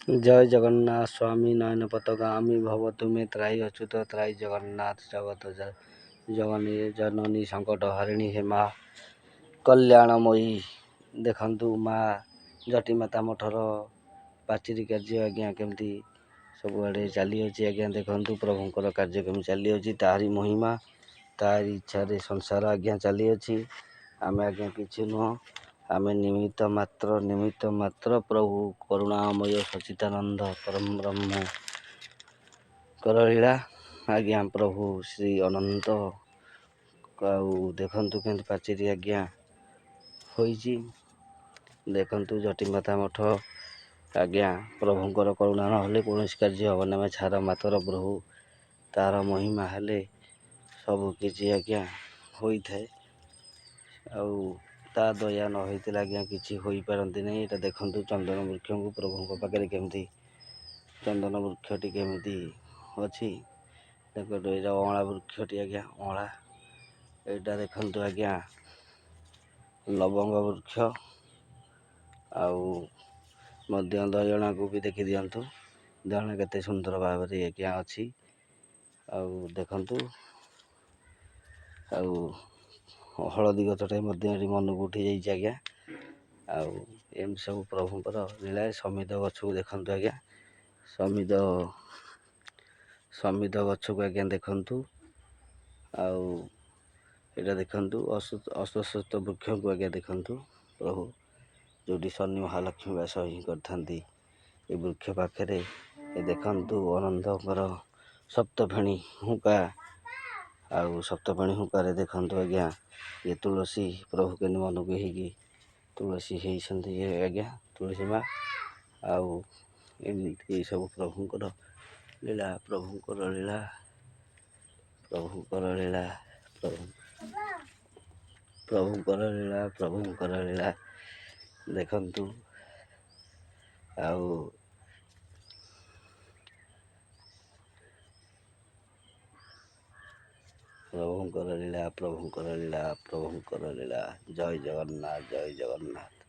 ଜୟ ଜଗନ୍ନାଥ ସ୍ୱାମୀ ନୟନ ପଥଗାମୀ ଭବ ତୁମେ ତ୍ରାହି ଅଚ୍ୟୁତ ତ୍ରାହି ଜଗନ୍ନାଥ ଜଗତ ଜଗନୀ ଜନନୀ ସଙ୍କଟ ହାରିଣୀ ହେ ମା କଲ୍ୟାଣମୟୀ। ଦେଖନ୍ତୁ ମା ଜଟିମାତା ମଠର ପାଚେରୀ କାର୍ଯ୍ୟ ଆଜ୍ଞା କେମିତି ସବୁଆଡ଼େ ଚାଲିଅଛି ଆଜ୍ଞା। ଦେଖନ୍ତୁ ପ୍ରଭୁଙ୍କର କାର୍ଯ୍ୟ କେମିତି ଚାଲିଅଛି। ତାହାରି ମହିମା, ତାରି ଇଚ୍ଛାରେ ସଂସାର ଆଜ୍ଞା ଚାଲିଅଛି। ଆମେ ଆଜ୍ଞା କିଛି ନୁହଁ, ଆମେ ନିମିତ୍ତ ମାତ୍ର, ନିମିତ୍ତ ମାତ୍ର। ପ୍ରଭୁ କରୁଣାମୟ ସଚିତାନନ୍ଦ ପରମ ବ୍ରହ୍ମ କରଳୀଳା ଆଜ୍ଞା, ପ୍ରଭୁ ଶ୍ରୀ ଅନନ୍ତ। ଆଉ ଦେଖନ୍ତୁ କେମିତି ପାଚେରୀ ଆଜ୍ଞା ହୋଇଛି। ଦେଖନ୍ତୁ ଜଟିମାତା ମଠ ଆଜ୍ଞା, ପ୍ରଭୁଙ୍କର କରୁଣା ନହେଲେ କୌଣସି କାର୍ଯ୍ୟ ହେବନି। ଆମେ ଛାର ମାତର, ପ୍ରଭୁ ତାର ମହିମା ହେଲେ ସବୁ କିଛି ଆଜ୍ଞା ହୋଇଥାଏ। ଆଉ ତା ଦୟା ନ ହେଇଥିଲେ ଆଜ୍ଞା କିଛି ହୋଇପାରନ୍ତି ନାହିଁ। ଏଇଟା ଦେଖନ୍ତୁ ଚନ୍ଦନ ବୃକ୍ଷଙ୍କୁ, ପ୍ରଭୁଙ୍କ ପାଖରେ କେମିତି ଚନ୍ଦନ ବୃକ୍ଷଟି କେମିତି ଅଛି ଦେଖନ୍ତୁ। ଏଇଟା ଅଁଳା ବୃକ୍ଷଟି ଆଜ୍ଞା, ଅଁଳା। ଏଇଟା ଦେଖନ୍ତୁ ଆଜ୍ଞା ଲବଙ୍ଗ ବୃକ୍ଷ। ଆଉ ମଧ୍ୟ ଦୟଣାକୁ ବି ଦେଖିଦିଅନ୍ତୁ, ଦୟଣା କେତେ ସୁନ୍ଦର ଭାବରେ ଆଜ୍ଞା ଅଛି। ଆଉ ଦେଖନ୍ତୁ, ଆଉ ହଳଦୀ ଗଛଟା ମଧ୍ୟ ଏଠି ମନକୁ ଉଠି ଯାଇଛି ଆଜ୍ଞା। ଆଉ ଏମିତି ସବୁ ପ୍ରଭୁଙ୍କର ଲୀଳା। ସମିଧ ଗଛକୁ ଦେଖନ୍ତୁ ଆଜ୍ଞା, ସମିଧ, ସମିଧ ଗଛକୁ ଆଜ୍ଞା ଦେଖନ୍ତୁ। ଆଉ ଏଇଟା ଦେଖନ୍ତୁ ଅଶ୍ୱତ୍ଥ ବୃକ୍ଷକୁ ଆଜ୍ଞା ଦେଖନ୍ତୁ। ପ୍ରଭୁ ଯେଉଁଠି ଶନି ମହାଲକ୍ଷ୍ମୀ ବାସ ହିଁ କରିଥାନ୍ତି ଏ ବୃକ୍ଷ ପାଖରେ। ଏ ଦେଖନ୍ତୁ ଅନନ୍ତଙ୍କର ସପ୍ତଫେଣୀ ହୁଙ୍କା। ଆଉ ସପ୍ତଫେଣୀ ହୁଙ୍କାରେ ଦେଖନ୍ତୁ ଆଜ୍ଞା, ଏ ତୁଳସୀ ପ୍ରଭୁ କେମିତି ମନକୁ ହେଇକି ତୁଳସୀ ହେଇଛନ୍ତି ଇଏ ଆଜ୍ଞା, ତୁଳସୀ ମା। ଆଉ ଏମିତି ସବୁ ପ୍ରଭୁଙ୍କର ଲୀଳା, ପ୍ରଭୁଙ୍କର ଲୀଳା, ପ୍ରଭୁଙ୍କର ଲୀଳା, ପ୍ରଭୁ ପ୍ରଭୁଙ୍କର ଲୀଳା, ପ୍ରଭୁଙ୍କର ଲୀଳା ଦେଖନ୍ତୁ। ଆଉ ପ୍ରଭୁଙ୍କର ଲୀଳା, ପ୍ରଭୁଙ୍କର ଲୀଳା, ପ୍ରଭୁଙ୍କର ଲୀଳା। ଜୟ ଜଗନ୍ନାଥ, ଜୟ ଜଗନ୍ନାଥ।